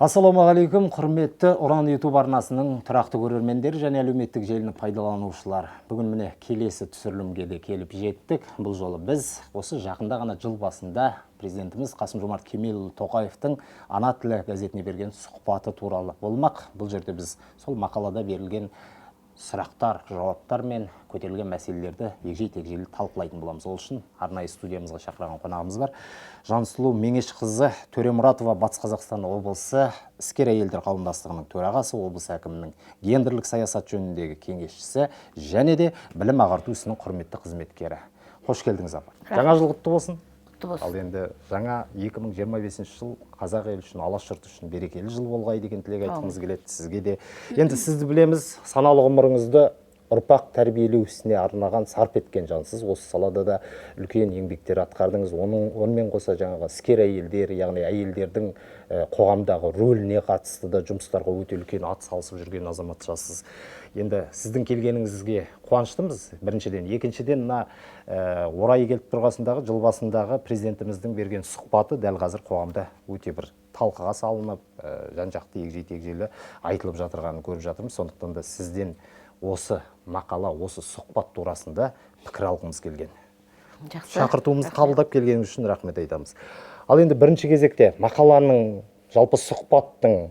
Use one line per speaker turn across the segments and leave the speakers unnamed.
Ассалаумағалейкум, құрметті Ұран YouTube арнасының тұрақты көрермендері және әлеуметтік желіні пайдаланушылар. Бүгін, міне, келесі түсірілімге де келіп жеттік. Бұл жолы біз осы жақында ғана, жыл басында президентіміз Қасым Жомарт Кемелұлы Тоқаевтың «Ана тілі» газетіне берген сұхбаты туралы болмақ. Бұл жерде біз сол мақалада берілген сұрақтар, жауаптар мен көтерілген мәселелерді егжей тегжейлі талқылайтын боламыз. Ол үшін арнайы студиямызға шақырған қонағымыз бар. Жансұлу Меңешқызы Төремұратова, Батыс Қазақстан облысы іскер әйелдер қауымдастығының төрағасы, облыс әкімінің гендерлік саясат жөніндегі кеңесшісі және де білім ағарту ісінің құрметті қызметкері. Қош келдіңіз, апа. Жаңа жыл құтты болсын.
Құтты болсын.
Ал енді жаңа 2025 жыл қазақ елі үшін, алаш жұрты үшін берекелі жыл болғай деген тілек айтқымыз келеді сізге де. Енді сізді білеміз, саналы ғұмырыңызды ұрпақ тәрбиелеу ісіне арнаған, сарп еткен жансыз. Осы салада да үлкен еңбектер атқардыңыз. Онымен қоса жаңағы іскер әйелдер, яғни әйелдердің қоғамдағы рөліне қатысты да жұмыстарға өте үлкен ат салысып жүрген азаматшасыз. Енді сіздің келгеніңізге қуаныштымыз біріншіден. Екіншіден, мына орайы келіп тұрғасындағы жыл басындағы президентіміздің берген сұхбаты дәл қазір қоғамда өте бір талқыға салынып, жан жақты егжей тегжейлі айтылып жатырғанын көріп жатырмыз. Сондықтан да сізден осы мақала, осы сұхбат турасында пікір алғымыз келген.
Жақсы.
Шақыртуымызды қабылдап келгеніңіз үшін рахмет айтамыз. Ал енді бірінші кезекте мақаланың, жалпы сұхбаттың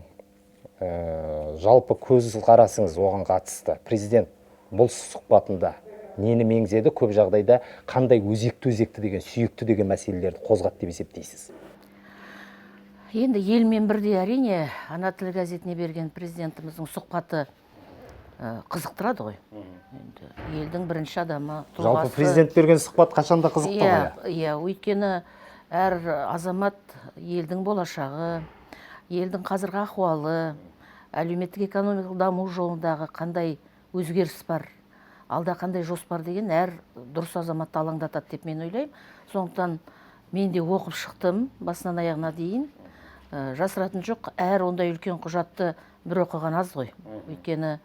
жалпы көз қарасыңыз оған қатысты, президент бұл сұхбатында нені меңзеді, көп жағдайда қандай өзекті өзекті деген, сүйекті деген мәселелерді қозғады деп есептейсіз?
Енді елмен бірдей, әрине, «Ана тілі» газетіне берген президентіміздің сұхбаты қызықтырады ғой. Енді елдің бірінші адамы,
Жалпы
тұлғасы.
президент берген сұхбат қашанда қызықты ғой.
Иә, өйткені әр азамат елдің болашағы, елдің қазіргі ахуалы, әлеуметтік экономикалық даму жолындағы қандай өзгеріс бар, алда қандай жоспар деген әр дұрыс азаматты алаңдатады деп мен ойлаймын. Сондықтан мен де оқып шықтым басынан аяғына дейін. Жасыратын жоқ, әр ондай үлкен құжатты бір оқыған аз ғой, өйткені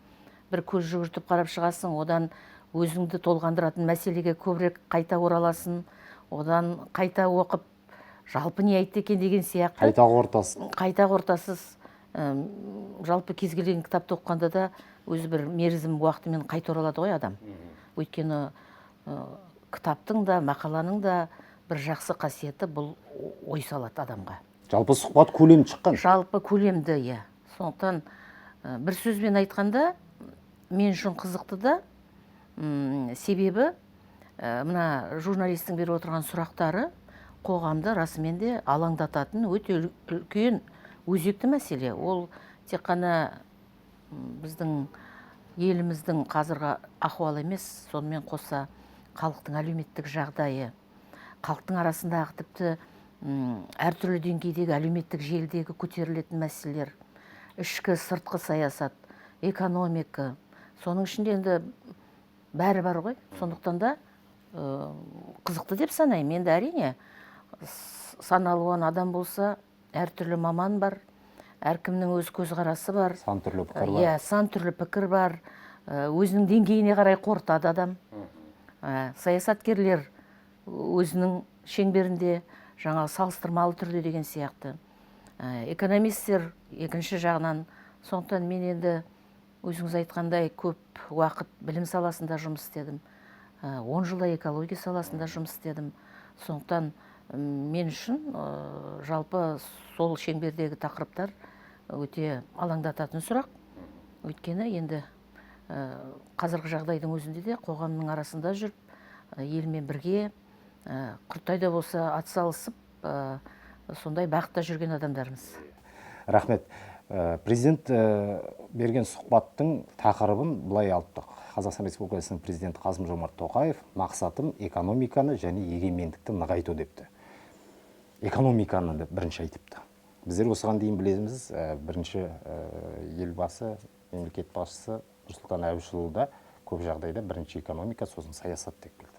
бір көз жүгіртіп қарап шығасың, одан өзіңді толғандыратын мәселеге көбірек қайта ораласың, одан қайта оқып, жалпы не айтты екен деген сияқты.
Қайта қорытасыз.
Қайта қорытасыз. Жалпы кез келген кітапты оқығанда да өзі бір мерзім уақытымен қайта оралады ғой адам, өйткені кітаптың да, мақаланың да бір жақсы қасиеті бұл ой салады адамға.
Жалпы сұхбат көлемді шыққан.
Жалпы көлемді, иә. Сондықтан бір сөзбен айтқанда, мен үшін қызықты да, себебі мына журналистің беріп отырған сұрақтары қоғамды расымен де алаңдататын өте үлкен өзекті мәселе. Ол тек қана біздің еліміздің қазіргі ахуалы емес, сонымен қоса халықтың әлеуметтік жағдайы, халықтың арасындағы тіпті әртүрлі деңгейдегі әлеуметтік желідегі көтерілетін мәселелер, ішкі сыртқы саясат, экономика, соның ішінде енді бәрі бар ғой. Сондықтан да қызықты деп санаймын. Енді, әрине, сан алуан адам болса, әртүрлі маман бар, әркімнің өз көзқарасы бар.
Сан түрлі пікір бар.
Иә, сан түрлі пікір бар. Өзінің деңгейіне қарай қорытады адам. Саясаткерлер өзінің шеңберінде жаңағы салыстырмалы түрде деген сияқты, экономисттер екінші жағынан. Сондықтан мен енді өзіңіз айтқандай көп уақыт білім саласында жұмыс істедім, 10 жылдай экология саласында жұмыс істедім. Сондықтан мен үшін жалпы сол шеңбердегі тақырыптар өте алаңдататын сұрақ, өйткені енді қазіргі жағдайдың өзінде де қоғамның арасында жүріп, елмен бірге құрттай да болса атсалысып, сондай бағытта жүрген адамдармыз.
Рахмет. Президент берген сұхбаттың тақырыбын былай алыптық: Қазақстан Республикасының президенті Қасым Жомарт Тоқаев «Мақсатым – экономиканы және егемендікті нығайту» депті. Экономиканы деп бірінші айтыпты. Біздер осыған дейін білеміз, бірінші елбасы, мемлекет басшысы Нұрсұлтан Әбішұлы да көп жағдайда бірінші экономика, сосын саясат деп келді.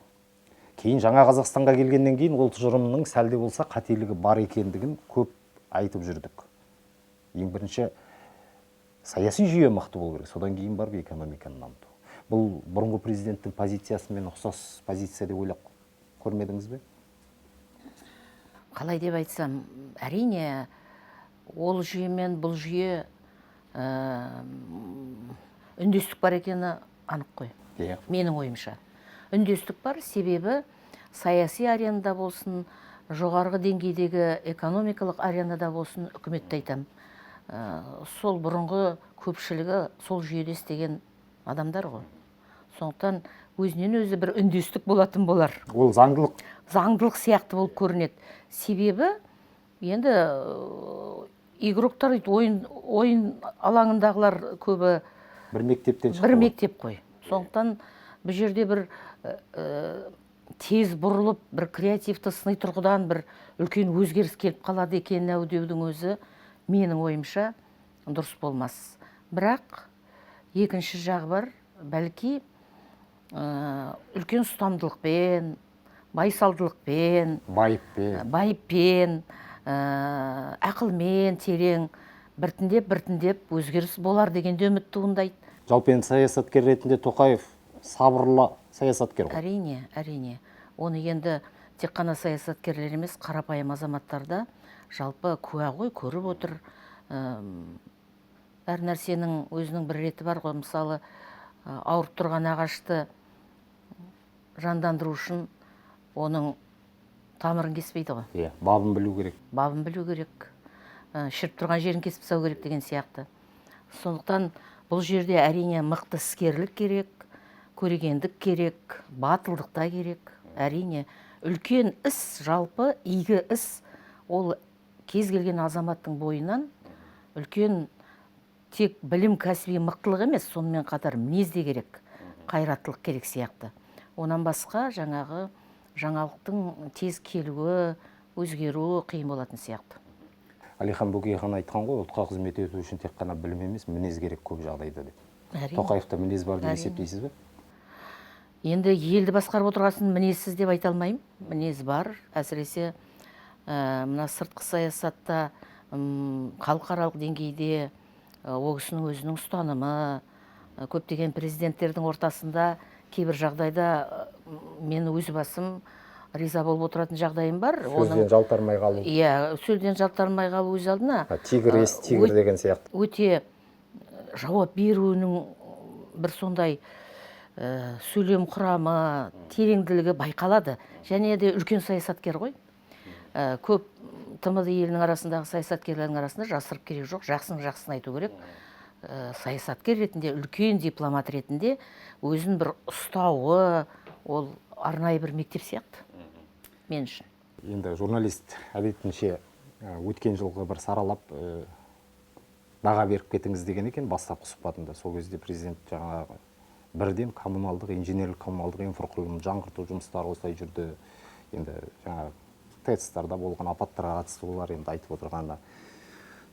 Кейін жаңа Қазақстанға келгеннен кейін ол тұжырымның сәл де болса қателігі бар екендігін көп айтып жүрдік. Ең бірінші саяси жүйе мықты болу керек, содан кейін барып экономиканы дамыту. Бұл бұрынғы президенттің позициясымен ұқсас позиция деп ойлап көрмедіңіз бе?
Қалай деп айтсам, әрине. Ол жүйе мен бұл жүйе үндестік бар екені анық қой.
Иә.
Менің ойымша. Үндестік бар, себебі саяси аренада болсын, жоғарғы деңгейдегі экономикалық аренада болсын, үкіметті айтам. Сол бұрынғы көпшілігі сол жүйеде істеген адамдар ғой. Сондықтан өзінен өзі бір үндестік болатын болар.
Ол заңдылық.
Заңдылық сияқты болып көрінеді. Себебі енді игроктар дейді, ойын алаңындағылар көбі
бір мектептен шықты.
Бір мектеп қой. Сондықтан бұл жерде бір тез бұрылып, бір креативті сыни тұрғыдан бір үлкен өзгеріс келіп қалады екен ау деудің өзі менің ойымша дұрыс болмас. Бірақ екінші жағы бар, бәлки үлкен ұстамдылықпен, байсалдылықпен, байыппен, ақылмен терең біртіндеп өзгеріс болар дегенде үміт туындайды.
Жалпы енді саясаткер ретінде Тоқаев сабырлы саясаткер ғой.
Әрине, әрине. Оны енді тек қана саясаткерлер емес, қарапайым азаматтар да жалпы куә ғой, көріп отыр. Әр нәрсенің өзінің бір реті бар ғой. Мысалы, ауырып тұрған ағашты жандандыру үшін оның тамырын кеспейді ғой.
Иә, бабын білу керек.
Бабын білу керек. Шіріп тұрған жерін кесіп тастау керек деген сияқты. Сондықтан бұл жерде әрине мықты іскерлік керек, көрегендік керек, батылдық та керек. Әрине үлкен іс, жалпы игі іс, ол кез келген азаматтың бойынан үлкен тек білім, кәсіби мықтылық емес, сонымен қатар мінез де керек, қайраттылық керек сияқты. Онан басқа жаңағы жаңалықтың тез келуі, өзгеруі қиын болатын сияқты.
Әлихан Бөкейхан айтқан ғой, ұлтқа қызмет ету үшін тек қана білім емес, мінез керек көп жағдайда деп.
Әрине.
Тоқаевта мінез бар деп есептейсіз бе?
Енді елді басқарып отырғасын мінезсіз деп айта алмаймын. Мінез бар, әсіресе мына сыртқы саясатта, халықаралық деңгейде ол кісінің өзінің ұстанымы, көптеген президенттердің ортасында кейбір жағдайда мен өз басым риза болып отыратын жағдайым бар.
Сөзден жалтармай қалу.
Иә, сөзден жалтармай қалу өз алдына.
Тигр ес тигр деген сияқты.
Өте жауап беруінің бір сондай сөйлем құрамы, тереңділігі байқалады. Және де үлкен саясаткер ғой. Көп ТМД елінің арасындағы саясаткерлердің арасында жасырып керек жоқ, жақсының жақсысын айту керек. Саясаткер ретінде, үлкен дипломат ретінде өзін бір ұстауы, ол арнайы бір мектеп сияқты мен үшін.
Енді журналист әдетінше өткен жылғы бір саралап баға беріп кетіңіз деген екен бастапқы сұхбатында. Сол кезде президент жаңағы бірден коммуналдық, инженерлік коммуналдық инфрақұрылымын жаңғырту жұмыстары осылай жүрді. Енді жаңағы ТЭЦ-тарда болған апаттарға қатысты олар енді айтып отырғаны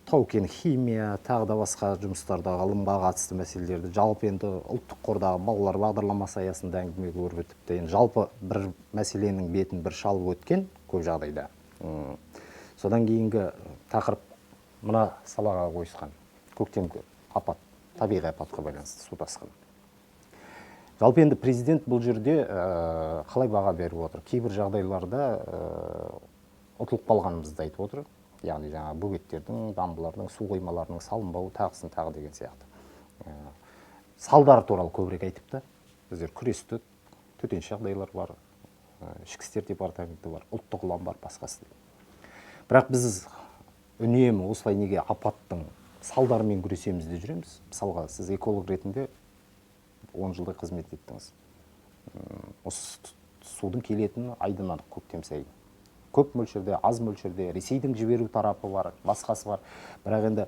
тау-кен химия, тағы да басқа жұмыстарда ғылымға қатысты мәселелерді, жалпы енді ұлттық қордағы балалар бағдарламасы аясында әңгіме өрбітіпті. Енді жалпы бір мәселенің бетін бір шалып өткен көп жағдайда. Содан кейінгі тақырып мына салаға қойысқан көктемгі апат, табиғи апатқа байланысты су тасқыны. Жалпы енді президент бұл жерде қалай баға беріп отыр? Кейбір жағдайларда ұтылып қалғанымызды айтып отыр. Яғни жаңа бөгеттердің, дамбалардың, су қоймаларының салынбауы, тағысын тағы деген сияқты. Салдары туралы көбірек айтыпты. Біздер күрестік, төтенше жағдайлар бар, ішкі істер департаменті бар, ұлттық ұлан бар, басқасы. Бірақ біз үнемі осылай неге апаттың салдарымен күресеміз деп жүреміз. Мысалға, сіз эколог ретінде 10 жылдай қызмет еттіңіз. Осы судың келетіні айдан анық көктем сайын. Көп мөлшерде, аз мөлшерде Ресейдің жіберу тарапы бар, басқасы бар. Бірақ енді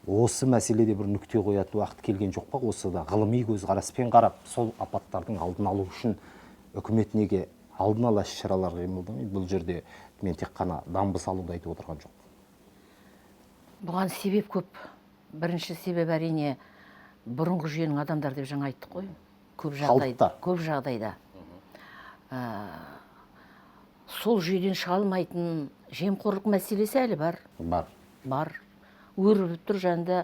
осы мәселеде бір нүкте қоятын уақыт келген жоқ па? Осы да ғылыми көзқараспен қарап, сол апаттардың алдын алу үшін үкімет неге алдын ала іс-шаралар қимылдамайды? Бұл жерде мен тек қана дамбы салуды айтып отырған жоқпын.
Бұған себеп көп. Бірінші себеп әрине бұрынғы жүйенің адамдар деп жаңа айттық қой. Көп жағдайда, көп жағдайда. Сол жүйеден шыға алмайтын жемқорлық мәселесі әлі бар.
Бар.
Бар. Өрбіп тұр, жанында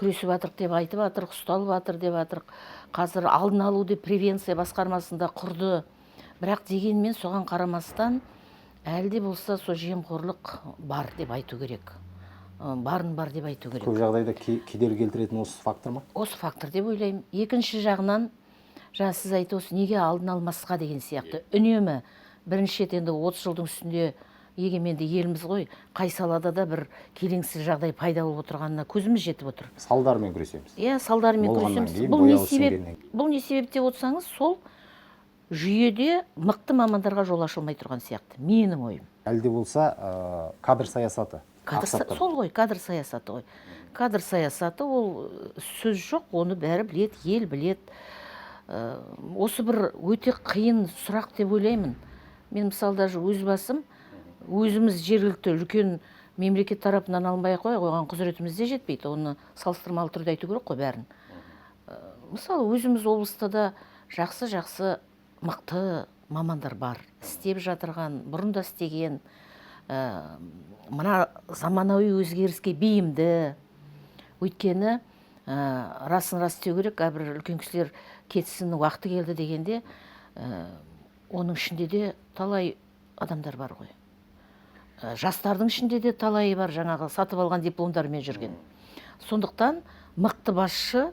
күресіп жатырық деп айтып жатырық, ұсталып жатыр деп жатырық. Қазір алдын алу деп превенция басқармасында құрды. Бірақ дегенмен соған қарамастан әлі де болса сол жемқорлық бар деп айту керек. Барын бар деп айту керек.
Көп жағдайда кедергі келтіретін осы фактор ма?
Осы фактор деп ойлаймын. Екінші жағынан, жаңа сіз айтып отырсыз, неге алдын алмасқа деген сияқты. Үнемі бірінші рет енді 30 жылдың үстінде егеменді еліміз ғой, қай салада да бір келеңсіз жағдай пайда болып отырғанына көзіміз жетіп отыр.
Салдарымен күресеміз.
Иә, салдарымен
Болғаннан
күресеміз.
кейін,
Бұл не
бояуы
себеп?
сіңгеннен кейін.
Бұл не себеп деп отырсаңыз, сол жүйеде мықты мамандарға жол ашылмай тұрған сияқты, менің ойым.
Әлде болса, кадр саясаты.
Кадр сол ғой, кадр саясаты ғой. Кадр саясаты ол сөз жоқ, оны бәрі біледі, ел біледі. Осы бір өте қиын сұрақ деп ойлаймын. Мен мысалы даже өз басым, өзіміз жергілікті үлкен мемлекет тарапынан алмай ақ қояйық, оған құзыретіміз де жетпейді, оны салыстырмалы түрде айту керек қой бәрін. Мысалы өзіміз облыста да жақсы-жақсы мықты мамандар бар, істеп жатырған, бұрын да істеген, мына заманауи өзгеріске бейімді. Өйткені расын рас деу керек, әрбір үлкен кісілер кетсін, уақыты келді дегенде, оның ішінде де талай адамдар бар ғой. Жастардың ішінде де талайы бар, жаңағы сатып алған дипломдармен жүрген. Сондықтан мықты басшы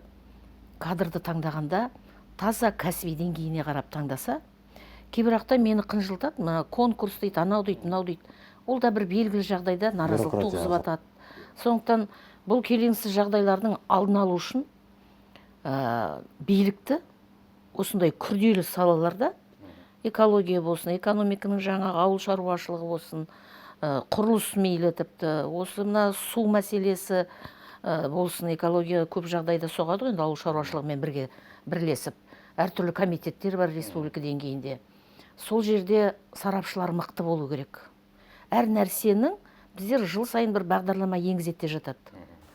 кадрды таңдағанда таза кәсіби деңгейіне қарап таңдаса, кейбір уақытта мені қынжылтады, мына конкурс дейді, анау дейді, мынау дейді. Ол да бір белгілі жағдайда наразылық
Бюрократия
туғызып
азап.
атады. Сондықтан бұл келеңсіз жағдайлардың алдын алу үшін билікті осындай күрделі салаларда, экология болсын, экономиканың жаңағы ауыл шаруашылығы болсын, құрылыс мейлі тіпті, осы мына су мәселесі болсын, экология көп жағдайда соғады ғой енді ауыл шаруашылығымен бірге бірлесіп. Әртүрлі комитеттер бар республика деңгейінде. Сол жерде сарапшылар мықты болу керек. Әр нәрсенің біздер жыл сайын бір бағдарлама енгізеді де жатады.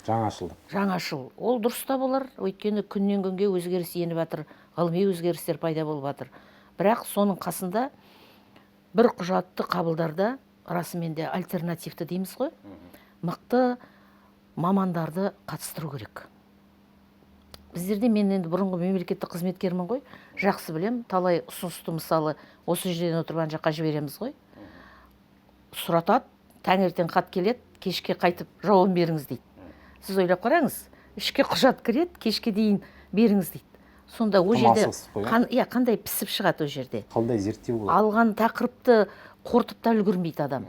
Жаңашылдық.
Жаңашыл. Ол дұрыс та болар, өйткені күннен күнге өзгеріс еніп жатыр, ғылыми өзгерістер пайда болып жатыр. Бірақ соның қасында бір құжатты қабылдарда расымен де альтернативті дейміз ғой, мықты мамандарды қатыстыру керек. Біздерде мен енді бұрынғы мемлекеттік қызметкермін ғой, жақсы білем, талай ұсынысты мысалы осы жерден отырып ана жаққа жібереміз ғой. Сұратады, таңертең хат келеді, кешке қайтып жауабын беріңіз дейді. Сіз ойлап қараңыз, ішке құжат кіреді, кешке дейін беріңіз дейді. Сонда ол
Тым
жерде
асығыс қой, ә?
иә, қандай пісіп шығады ол жерде.
Қандай зерттеу болады?
Алған тақырыпты қорытып та үлгермейді адам.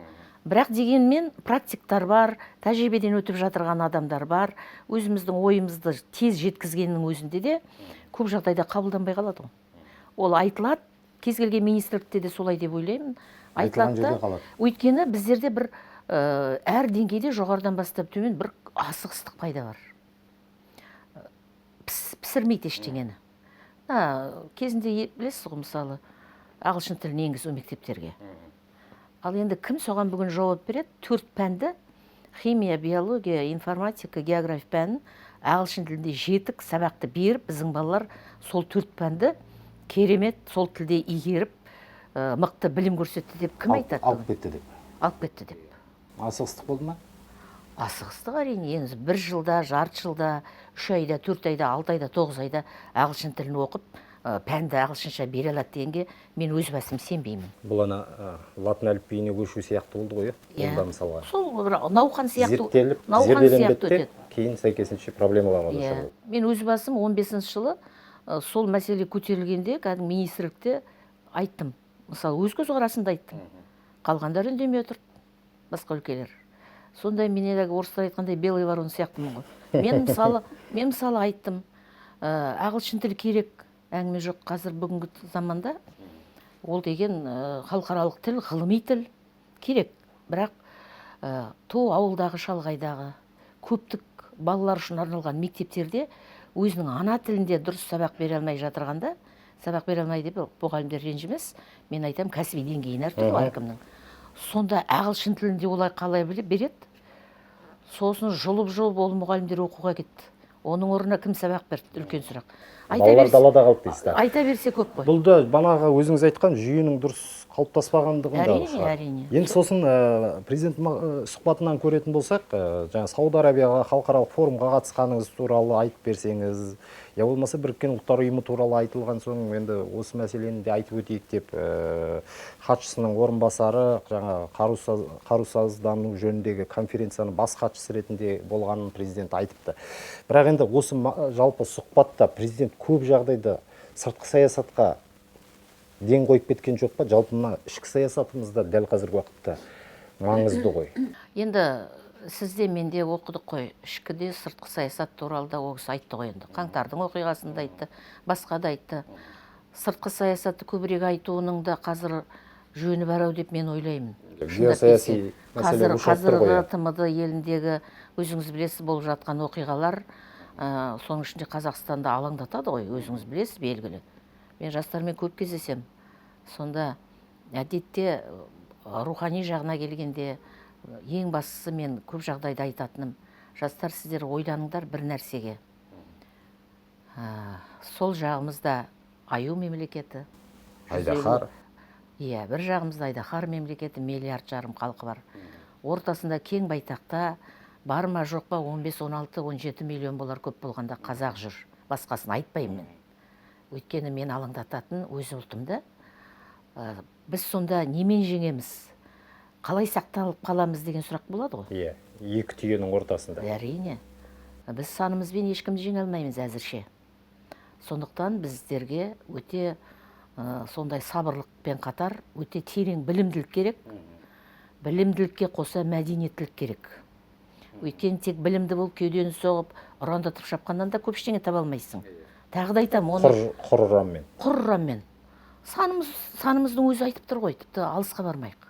Бірақ дегенмен практиктар бар, тәжірибеден өтіп жатырған адамдар бар. Өзіміздің ойымызды тез жеткізгеннің өзінде де көп жағдайда қабылданбай қалады ғой. Ол айтылады, кез келген министрлікте де солай деп ойлаймын.
Айтылған
Айтылады да,
жерде қалады.
Өйткені біздерде бір әр деңгейде жоғарыдан бастап төмен бір асығыстық пайда бар. Пісірмейді ештеңені. Кезінде білесіз ғой, мысалы, ағылшын тілін енгізу мектептерге. Ал енді кім соған бүгін жауап береді? 4 пәнді, химия, биология, информатика, география пәнін ағылшын тілінде жетік сабақты беріп, біздің балалар сол 4 пәнді керемет сол тілде игеріп, мықты білім көрсетті деп кім айтады
Алып
бүгін?
кетті деп.
Алып кетті деп.
Асығыстық болды ма?
Асығыстық әрине. Енді бір жылда, жарты жылда, 3 айда, 4 айда, 6 айда, 9 айда ағылшын тілін оқып, пәнді ағылшынша бере алады дегенге мен өз басым сенбеймін.
Бұл ана латын әліпбиіне көшу сияқты болды ғой, иә?
Иә.
Ол да мысалға.
Сол бір науқан сияқты,
Зерттеліп,
науқан
зерделенбеді
сияқты
де,
өтеді.
кейін сәйкесінше проблемаларға
Иә.
душар болды.
Мен өз басым он бесінші жылы сол мәселе көтерілгенде кәдімгі министрлікте айттым. Мысалы, өз көзқарасымды айттым. Қалғандар үндемей отырды, басқа өлкелер. Сондай мен әлгі орыстар айтқандай белый ворон сияқтымын ғой. Мен мысалы айттым, ағылшын тілі керек, әңгіме жоқ қазір бүгінгі заманда. Ол деген халықаралық тіл, ғылыми тіл керек. Бірақ то ауылдағы, шалғайдағы көптік балалар үшін арналған мектептерде өзінің ана тілінде дұрыс сабақ бере алмай жатырғанда, сабақ бере алмай деп мұғалімдер ренжімес, мен айтамын кәсіби деңгейін әртүрлі әркімнің. Сонда ағылшын тілінде олай қалай біліп береді? Сосын жұлып-жұлып ол мұғалімдер оқуға кетті. Оның орнына кім сабақ берді? Үлкен сұрақ.
Балалар далада қалды дейсіз да.
Айта берсе көп қой.
Бұл да банағы өзіңіз айтқан жүйенің дұрыс Қалыптаспағандығында
Әрине,
шығар.
әрине.
Енді сосын президент сұхбатынан көретін болсақ, жаңа Сауд Арабияға халықаралық форумға қатысқаныңыз туралы айтып берсеңіз, я болмаса Біріккен Ұлттар Ұйымы туралы айтылған соң, енді осы мәселені де айтып өтейік деп, хатшысының орынбасары, жаңа қарусыздану жөніндегі конференцияның бас хатшысы ретінде болғанын президент айтыпты. Бірақ енді осы жалпы сұхбатта президент көп жағдайда сыртқы саясатқа ден қойып кеткен жоқ па? Жалпы мына ішкі саясатымыз да дәл қазіргі уақытта маңызды ғой.
Енді сіз де, мен де оқыдық қой, ішкі де сыртқы саясат туралы да ол кісі айтты ғой енді. Қаңтардың оқиғасын да айтты, басқа да айтты. Сыртқы саясатты көбірек айтуының да қазір жөні бар ау деп мен ойлаймын.
Геосаяси мәселе ушығып тұр ғой,
Қазіргі
иә.
ТМД еліндегі, өзіңіз білесіз, болып жатқан оқиғалар, соның ішінде Қазақстанда алаңдатады ғой, өзіңіз білесіз, белгілі. Мен жастармен көп кездесемін. Сонда әдетте рухани жағына келгенде, ең бастысы мен көп жағдайда айтатыным: жастар, сіздер ойланыңдар бір нәрсеге. Сол жағымызда аю мемлекеті,
Айдаһар.
Иә, бір жағымызда айдаһар мемлекеті, миллиард жарым халқы бар. Ортасында кең байтақта бар ма жоқ па 15, 16, 17 миллион болар көп болғанда қазақ жүр. Басқасын айтпаймын мен. Өйткені мен алаңдататын өз ұлтымды. Біз сонда немен жеңеміз? Қалай сақталып қаламыз деген сұрақ болады ғой.
Иә, екі түйенің ортасында.
Әрине. Біз санымызбен ешкімді жеңе алмаймыз әзірше. Сондықтан біздерге өте сондай сабырлықпен қатар өте терең білімділік керек. Білімділікке қоса мәдениеттілік керек. Өйткені тек білімді болып кеудені соғып, ұрандатып шапқаннан да көп ештеңе таба алмайсың. Тағы да айтамын, оны
Құр ұранмен.
Құр ұранмен. Санымыздың өзі айтып тұр ғой, тіпті алысқа бармайық.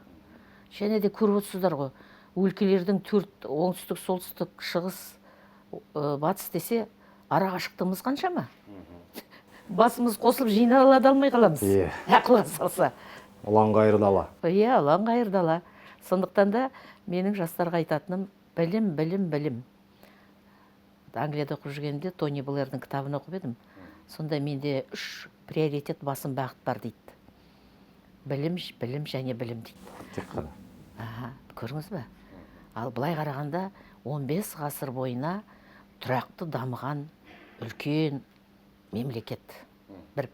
Және де көріп отырсыздар ғой, өлкелердің төрт, оңтүстік, солтүстік, шығыс, батыс десе, ара қашықтығымыз қаншама? Басымыз қосылып жинала да алмай қаламыз. Ақылға салса.
Ұланғайыр дала.
Иә, ұланғайыр дала. Сондықтан да менің жастарға айтатыным: білім, білім, білім. Англияда оқып жүргенімде Тони Блэрдің кітабын оқып едім. Сонда менде 3 приоритет, басым бағыт бар дейді. Білім, білім және білім дейді.
Тек қана.
Аха, көрдіңіз бе? Ал былай қарағанда 15 ғасыр бойына тұрақты дамыған үлкен мемлекет. Бір,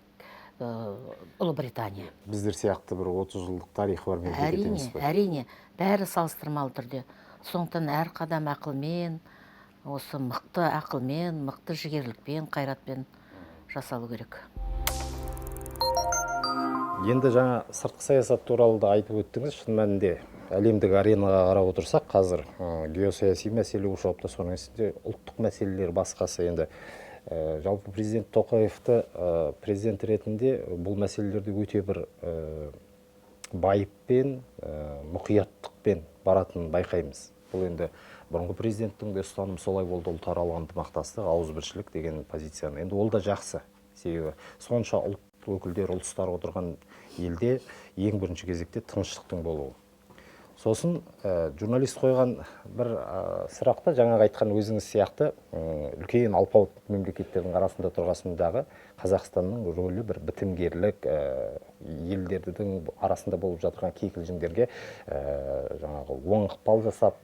Ұлыбритания.
Біздер сияқты бір 30 жылдық тарихы бар мемлекет
Әрине,
емес қой.
әрине, бәрі салыстырмалы түрде. Сондықтан әр қадам ақылмен, осы мықты ақылмен, мықты жігерлікпен, қайратпен жасалу керек.
Енді жаңа сыртқы саясат туралы да айтып өттіңіз. Шын мәнінде әлемдік аренаға қарап отырсақ, қазір, геосаяси мәселе ушығып та, соның ішінде ұлттық мәселелер басқасы. Енді, жалпы президент Тоқаевты, президент ретінде бұл мәселелерде өте бір, байыппен, мұқияттықпен баратынын байқаймыз. Бұл енді бұрынғы президенттің де ұстанымы солай болды, ұлтаралық ынтымақтастық, ауызбіршілік деген позицияны. Енді ол да жақсы. Себебі сонша ұлт өкілдері, ұлыстар отырған елде ең бірінші кезекте тыныштықтың болуы. Сосын, журналист қойған бір, сұрақта жаңағы айтқан өзіңіз сияқты, үлкен алпауыт мемлекеттердің арасында тұрғасындағы Қазақстанның рөлі бір бітімгерлік, елдердің арасында болып жатқан кикілжіңдерге, жаңағы оң ықпал жасап,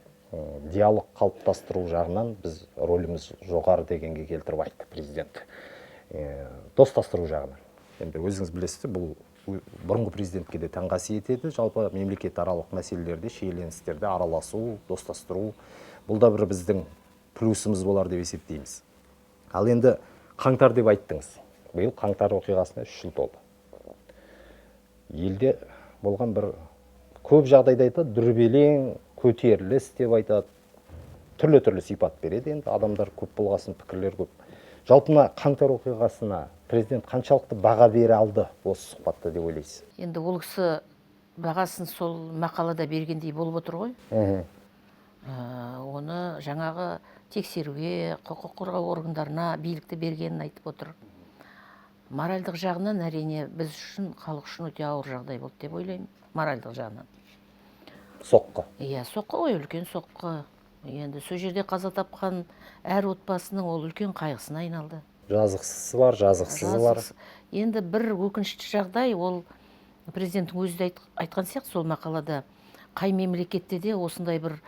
диалог қалыптастыру жағынан біз рөліміз жоғары дегенге келтіріп айтты президент. Достастыру жағынан. Енді өзіңіз білесіз, бұл бұрынғы президентке де тән қасиет еді. Жалпы мемлекетаралық мәселелерде, шиеленістерде араласу, достастыру, бұл да бір біздің плюсымыз болар деп есептейміз. Ал енді қаңтар деп айттыңыз. Биыл қаңтар оқиғасына 3 жыл толды. Елде болған бір көп жағдайда айтады, дүрбелең, көтеріліс деп айтады. Түрлі-түрлі сипат береді енді, адамдар көп болғасын, пікірлер көп. Жалпы мына қаңтар оқиғасына президент қаншалықты баға бере алды осы сұхбатта деп ойлайсыз?
Енді ол кісі бағасын сол мақалада бергендей болып отыр ғой. Оны жаңағы тексеруге, құқық қорғау органдарына билікті бергенін айтып отыр. Моральдық жағынан әрине біз үшін, халық үшін өте ауыр жағдай болды деп ойлаймын. Моральдық жағынан.
Соққы.
Иә, соққы ғой, үлкен соққы. Енді сол жерде қаза тапқан әр отбасының ол үлкен қайғысына айналды.
Жазықсызы бар, жазықсызы бар.
Жазықсыз. Енді бір өкінішті жағдай ол Президенттің өзі де айтқан сияқты сол мақалада, қай мемлекетте де осындай бір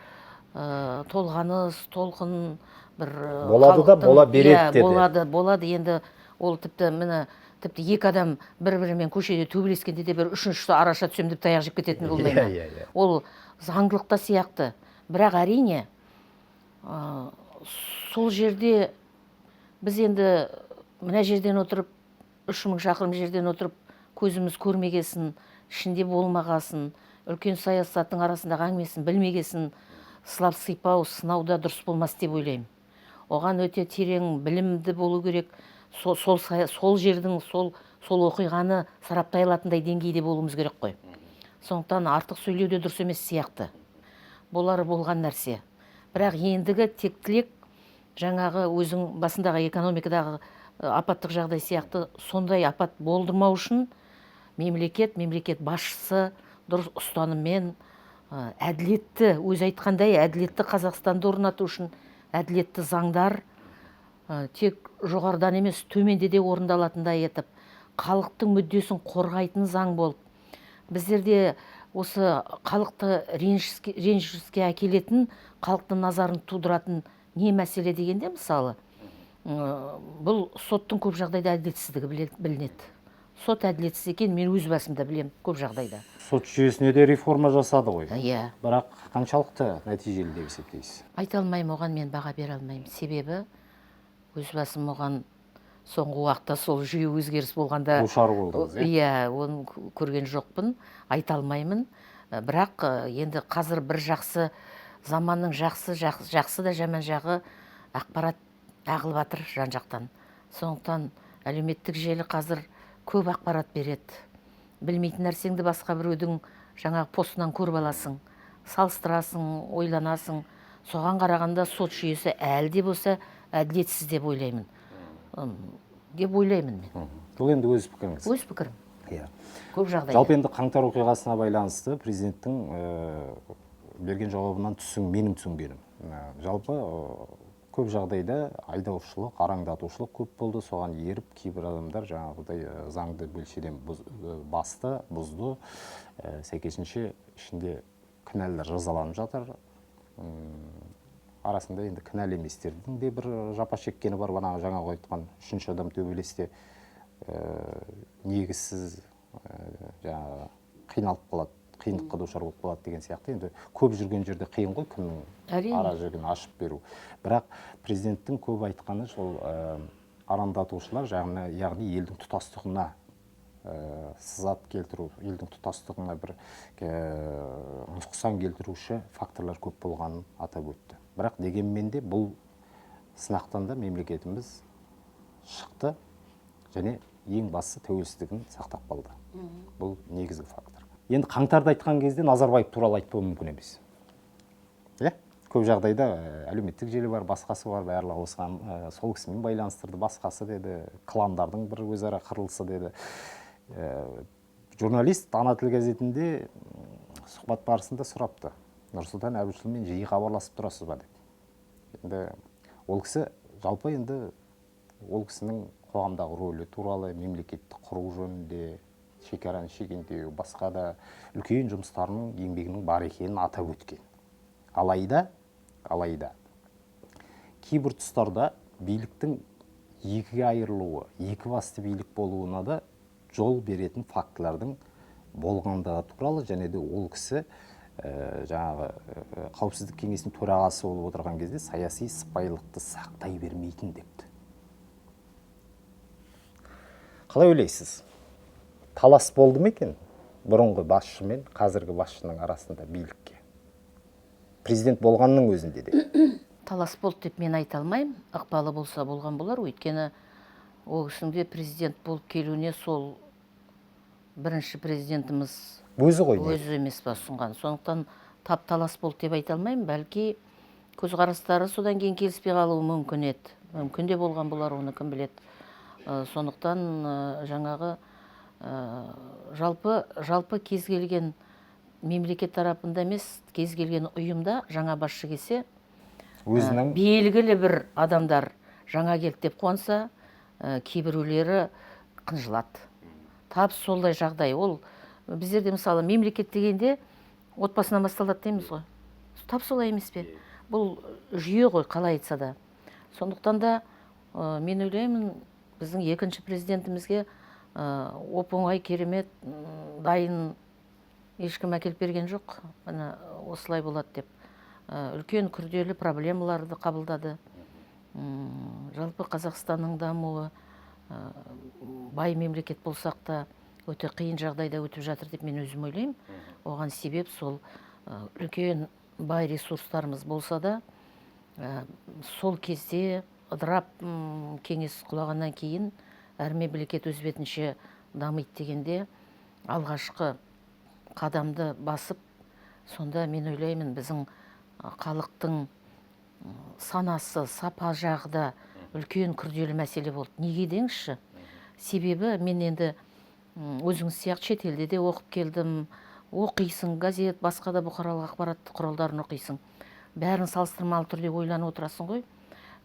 толғаныс, толқын бір
Болады да,
халықтың-
бола береді
иә,
деді.
Болады, болады. Енді ол тіпті міне, тіпті екі адам бір-бірімен көшеде төбелескенде де бір үшіншісі араша түсемін деп таяқ жеп кететін болмай ма?
Иә, иә, иә.
Ол заңдылықта сияқты. Бірақ әрине, сол жерде біз енді мына жерден отырып, 3000 шақырым жерден отырып, көзіміз көрмегесін, ішінде болмағасын, үлкен саясаттың арасындағы әңгімесін білмегесін, сылап сыйпау, сынау да дұрыс болмас деп ойлаймын. Оған өте терең білімді болу керек, сол жердің, сол оқиғаны сараптай алатындай деңгейде болуымыз керек қой. Сондықтан артық сөйлеу де дұрыс емес сияқты. Болары болған нәрсе. Бірақ ендігі тек тілек, жаңағы өзің басындағы экономикадағы апаттық жағдай сияқты сондай апат болдырмау үшін мемлекет басшысы дұрыс ұстаныммен, әділетті, өзі айтқандай, әділетті Қазақстанды орнату үшін әділетті заңдар, тек жоғарыдан емес, төменде де орындалатындай етіп, халықтың мүддесін қорғайтын заң болып, біздерде осы халықты ренжіске әкелетін, халықтың назарын тудыратын не мәселе дегенде, мысалы, бұл соттың көп жағдайда әділетсіздігі білінеді. Сот әділетсіз екенін мен өз басымда білемін көп жағдайда.
Сот жүйесіне де реформа жасады ғой.
Иә.
Бірақ қаншалықты нәтижелі деп есептейсіз?
Айта алмаймын, оған мен баға бере алмаймын. Себебі өз басым оған соңғы уақытта сол жүйе өзгеріс болғанда
душар болдыңыз, иә?
Иә, оны көрген жоқпын, айта алмаймын. Бірақ енді қазір бір жақсы заманның жақсы да жаман жағы, ақпарат ағылып жатыр жан-жақтан. Сондықтан әлеуметтік желі қазір көп ақпарат береді. Білмейтін нәрсеңді басқа біреудің жаңағы постынан көріп аласың, салыстырасың, ойланасың. Соған қарағанда сот жүйесі әлі де болса әділетсіз деп ойлаймын. Деп ойлаймын мен.
Бұл енді өз пікіріңіз.
Өз пікірім.
Иә.
Көп жағдайда.
Жалпы енді қаңтар оқиғасына байланысты президенттің берген жауабынан менің түсінгенім. Жалпы көп жағдайда айдаушылық, араңдатушылық көп болды. Соған еріп кейбір адамдар жаңағыдай заңды белшеден басты, бұзды. Сәйкесінше ішінде кінәлілер жазаланып жатыр. Арасында енді кінәлі еместердің де бір жапа шеккені бар. Бағана жаңа айтқан үшінші адам төбелесте негізсіз жаңағы қиналып қалады, қиындыққа душар болып қалады деген сияқты. Енді көп жүрген жерде қиын ғой, кімнің ара жігін ашып беру. Бірақ президенттің көп айтқаны сол арандатушылар, яғни елдің тұтастығына сызат келтіру, елдің тұтастығына бір нұқсан келтіруші факторлар көп болғанын атап өтті. Бірақ дегенмен де бұл сынақтан да мемлекетіміз шықты және ең бастысы тәуелсіздігін сақтап қалды. Бұл негізгі фактор. Енді қаңтарды айтқан кезде Назарбаев туралы айтпау мүмкін емес. Иә? Көп жағдайда әлеуметтік желі бар, басқасы бар, барлығы осыған сол кісімен байланыстырды, басқасы деді, кландардың бір өзара қырылысы деді. Журналист Ана тіл газетінде сұхбат барысында сұрапты. Нұрсұлтан Әбішұлымен жиі хабарласып тұрасыз ба деп. Енді ол кісі жалпы енді ол кісінің қоғамдағы рөлі туралы, мемлекетті құру жөнінде, шекараны шегендеу, басқа да үлкен жұмыстарының, еңбегінің бар екенін атап өткен. Алайда кейбір тұстарда биліктің екіге айырылуы, екі басты билік болуына да жол беретін фактылардың болғандығы туралы және де ол кісі жаңағы қауіпсіздік кеңесінің төрағасы болып отырған кезде саяси сыпайылықты сақтай бермейтін депті. Қалай ойлайсыз? Талас болды ма екен бұрынғы басшы мен қазіргі басшының арасында билікке? Президент болғанның өзінде де.
Талас болды деп мен айта алмаймын. Ықпалы болса болған болар. Өйткені ол кісінің де президент болып келуіне сол бірінші президентіміз
өзі ғой не?
Өзі емес па ұсынған. Сондықтан тап талас болды деп айта алмаймын. Бәлки көзқарастары содан кейін келіспей қалуы мүмкін еді. Мүмкін де болған болар, оны кім біледі. Сондықтан жаңағы жалпы кез келген мемлекет тарапында емес, кез келген ұйымда жаңа басшы келсе,
өзінің
белгілі бір адамдар жаңа келді деп қуанса, кейбіреулері қынжылады. Тап солай жағдай. Ол Біздерде мысалы мемлекет дегенде отбасынан басталады дейміз ғой. Тап солай емес пе? Бұл жүйе ғой, қалай айтса да. Сондықтан да мен ойлаймын, біздің екінші президентімізге оп-оңай, керемет, дайын ешкім әкеліп берген жоқ. Міне осылай болады деп. Үлкен күрделі проблемаларды қабылдады. Жалпы Қазақстанның дамуы, бай мемлекет болсақ та өте қиын жағдайда өтіп жатыр деп мен өзім ойлаймын. Оған себеп сол үлкен бай ресурстарымыз болса да, сол кезде ыдырап, кеңес құлағаннан кейін әр мемлекет өз бетінше дамиды дегенде алғашқы қадамды басып, сонда мен ойлаймын, біздің халықтың санасы, сапа жағы да үлкен күрделі мәселе болды. Неге деңізші? Себебі мен енді өзіңіз сияқты шетелде де оқып келдім, оқисың, газет, басқа да бұқаралық ақпарат құралдарын оқисың. Бәрін салыстырмалы түрде ойланып отырасың ғой.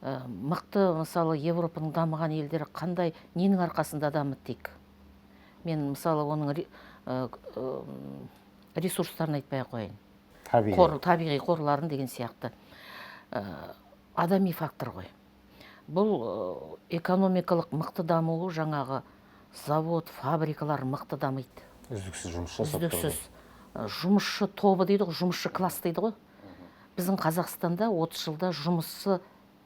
Мықты, мысалы, Европаның дамыған елдері қандай, ненің арқасында дамыды дейік. Мен, мысалы, оның ресурстарын айтпай ақ қояйын.
Табиғи.
Табиғи қорларын деген сияқты. Адами фактор ғой. Бұл экономикалық мықты дамуы, жаңағы завод, фабрикалар мықты дамиды.
Үздіксіз жұмыс жасап тұрды.
Үздіксіз. Жұмысшы тобы дейді ғой, жұмысшы класс дейді ғой. Біздің Қазақстанда 30 жылда жұмысшы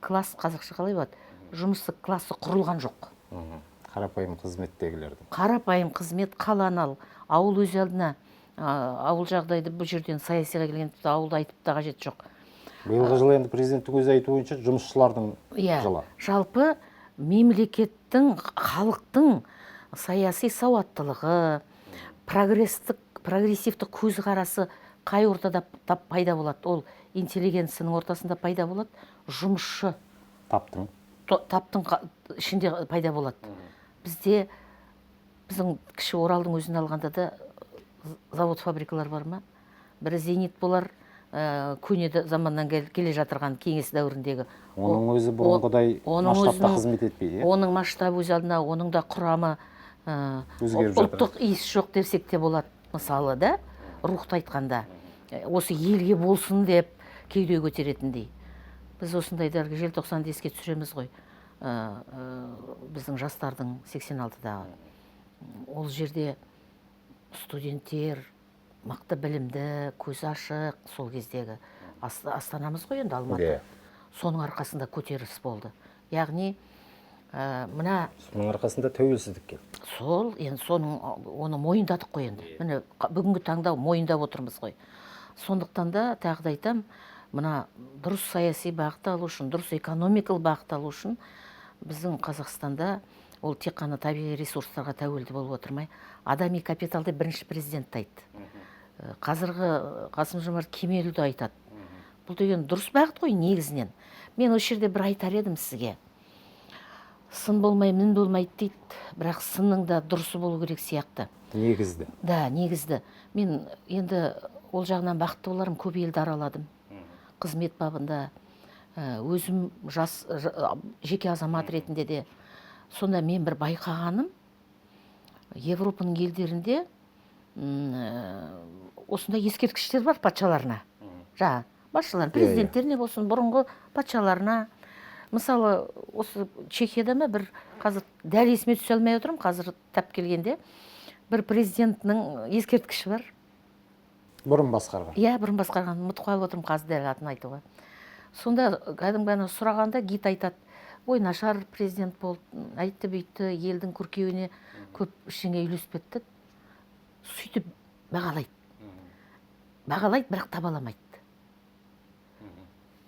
класс, қазақша қалай болады? Жұмысшы классы құрылған жоқ.
Қарапайым қызметтегілердің.
Қарапайым қызмет, қаланы ал, ауыл өз алдына, ауыл жағдайды бұл жерден саясиға келген тіпті ауылды айтып та қажет жоқ.
Биылғы жылы енді президенттің өзі айтуы бойынша жұмысшылардың жылы.
Жалпы мемлекеттің, халықтың саяси сауаттылығы, прогрессивті көзқарасы қай ортада пайда болады? Ол интеллигенцияның ортасында пайда болады, жұмысшы
таптың.
Таптың ішінде пайда болады. Бізде, біздің кіші Оралдың өзін алғанда да завод, фабрикалар бар ма? Бірі Зенит болар, көне заманнан келе жатырған кеңес дәуіріндегі.
Оның өзі бұрынғыдай масштабта қызмет етпейді, иә?
Оның масштабы өз алдына, оның да құрамы,
өзгеріп жатыр.
Ұлттық иіс жоқ десек те болады, мысалы, да? Рухты айтқанда. Осы елге болсын деп кеуде көтеретіндей. Біз осындайларға желтоқсанды еске түсіреміз ғой. Біздің жастардың 86-дағы. Ол жерде студенттер мықты білімді, көзі ашық сол кездегі астанамыз ғой енді Алматы. Соның арқасында көтеріліс болды. Яғни, мына
соның арқасында тәуелсіздік келді.
Сол, енді соның, оны мойындадық қой енді. Міне, бүгінгі таңда мойындап отырмыз ғой. Сондықтан да тағы да айтам, мына дұрыс саяси бағыт алу үшін, дұрыс экономикалық бағыт алу үшін біздің Қазақстанда ол тек қана табиғи ресурстарға тәуелді болып отырмай, адами капиталды бірінші президент айтты. Қазіргі Қасым-Жомарт Кемелұлы да айтады. Бұл деген дұрыс бағыт қой негізінен. Мен осы жерде бір айтар едім сізге. Сын болмай, мін болмайды дейді, бірақ сынның да дұрысы болу керек сияқты.
Негізді.
Да, негізді. Мен енді ол жағынан бақытты боларым, көп елді араладым. Қызмет бабында, өзім жас, жеке азамат ретінде де. Сонда мен бір байқағаным, Европаның елдерінде, осындай ескерткіштер бар патшаларына. Жаңа басшылар, президенттеріне болсын, бұрынғы патшаларына. Мысалы, осы Чехияда ма бір, қазір дәл есіме түсе алмай отырмын, қазір тап келгенде бір президентінің ескерткіші бар.
Бұрын басқарған.
Иә, бұрын басқарған, ұмытып қалып отырмын қазір дәл атын айтуға. Сонда кәдімгі ана сұрағанда гид айтады, ой, нашар президент болды, айтты бүйтті, елдің көркеюіне көп ештеңе үйлеспеді деді. Сөйтіп бағалайды. Бағалайды, бірақ табаламайды.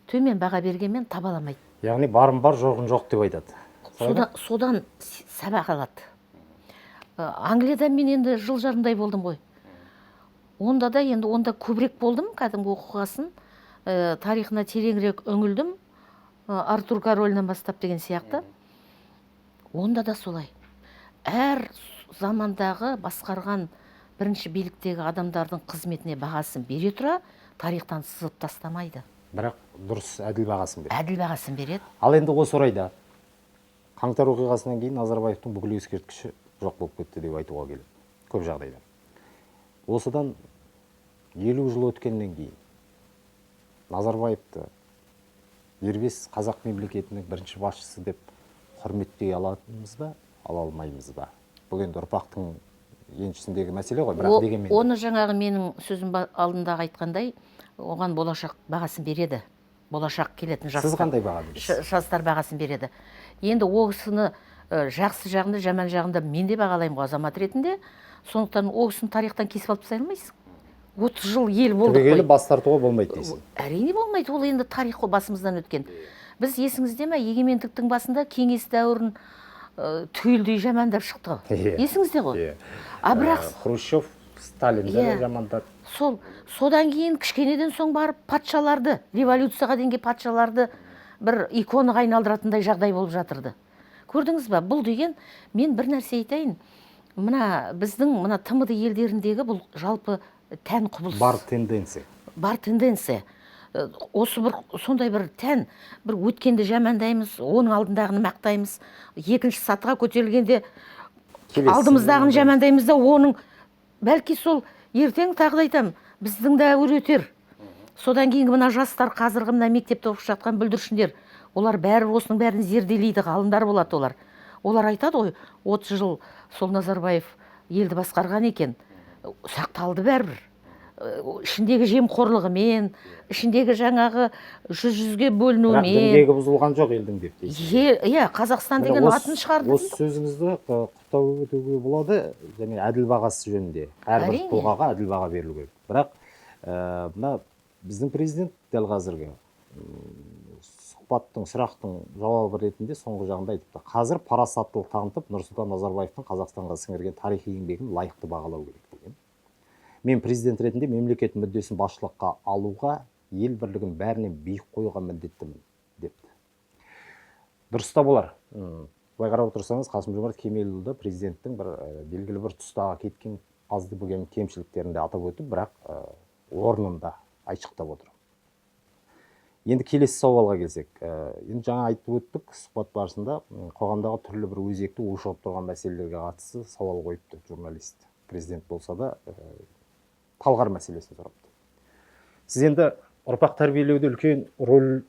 Төмен баға бергенмен табаламайды.
Яғни барым бар, жоғым жоқ деп айтады.
Содан сабақ алады. Англияда мен енді жыл жарымдай болдым ғой. Онда да енді онда көбірек болдым, кәдімгі оқығасын, тарихына тереңірек үңілдім, Артур королінен бастап деген сияқты. Онда да солай. Әр замандағы басқарған бірінші биліктегі адамдардың қызметіне бағасын бере тұра, тарихтан сызып тастамайды.
Бірақ дұрыс, әділ бағасын береді.
Әділ бағасын береді.
Ал енді осы орайда қаңтар оқиғасынан кейін Назарбаевтың бүкіл ескерткіші жоқ болып кетті деп айтуға келеді көп жағдайда. Осыдан 50 жыл өткеннен кейін Назарбаевты дербес қазақ мемлекетінің бірінші басшысы деп құрметтей алатынбыз ба, ала алмаймыз ба? Бұл енді ұрпақтың еншісіндегі мәселе ғой, бірақ дегенмен.
Оны жаңағы менің сөзім алдындағы айтқандай, оған болашақ бағасын береді. Болашақ келетін жастар.
Сіз қандай баға бересіз?
Жастар бағасын береді. Енді ол кісіні жақсы жағында, жаман жағында мен де бағалаймын ғой азамат ретінде. Сондықтан ол кісіні тарихтан кесіп алып тастай алмайсың. 30 жыл ел болдық
қой.
Түбегейлі
бас тартуға болмайды дейсің.
Әрине болмайды, ол енді тарих қой басымыздан өткен. Біз есіңізде ме, егемендіктің басында кеңес дәуірін түгелдей жамандап шықты ғой. Есіңізде ғой. А бірақ
Хрущев, Сталинді жамандады.
Сол, содан кейін кішкенеден соң барып патшаларды, революцияға дейінгі патшаларды бір иконаға айналдыратындай жағдай болып жатырды. Көрдіңіз ба, бұл деген, мен бір нәрсе айтайын, мына біздің мына ТМД елдеріндегі бұл жалпы тән құбылыс.
Бар тенденция.
Бар тенденция. Осы бір сондай бір тән, бір өткенді жамандаймыз, оның алдындағыны мақтаймыз, екінші сатыға көтерілгенде алдымыздағыны жамандаймыз да, оның бәлки сол ертең тағы да айтамын, біздің дәуір өтер. Содан кейінгі мына жастар, қазіргі мына мектепте оқып жатқан бүлдіршіндер, олар бәрі осының бәрін зерделейді, ғалымдар болады олар. Олар айтады ғой, 30 жыл сол Назарбаев елді басқарған екен, сақталды бәрібір. Ішіндегі жемқорлығымен, ішіндегі жаңағы жүз-жүзге бөлінумен.
Бірақ діңгегі бұзылған жоқ елдің деп дейсіз.
Иә, Қазақстан деген атын шығарды.
Осы сөзіңізді құптап өтуге болады, және әділ бағасы жөнінде. Әрбір тұлғаға әділ баға берілу керек. Бірақ мына біздің президент дәл қазіргі сұхбаттың, сұрақтың жауабы ретінде соңғы жағында айтыпты. Қазір парасаттылық танытып, Нұрсұлтан Назарбаевтың Қазақстанға сіңірген тарихи еңбегін лайықты бағалау керек деген. Мен президент ретінде мемлекет мүддесін басшылыққа алуға, ел бірлігін бәрінен биік қоюға міндеттімін депті. Дұрыс та болар. Былай қарап отырсаңыз, Қасым-Жомарт Кемелұлы президенттің бір белгілі бір тұстағы кеткен азды бөгем кемшіліктерін де атап өтіп, бірақ орнында айшықтап отыр. Енді келесі сауалға келсек, енді жаңа айтып өттік, сұхбат барысында қоғамдағы түрлі бір өзекті ушығып тұрған мәселелерге қатысты сауал қойыпты журналист. Президент болса да, Талғар мәселесін сұрапты. Сіз енді ұрпақ тәрбиелеуде үлкен рөл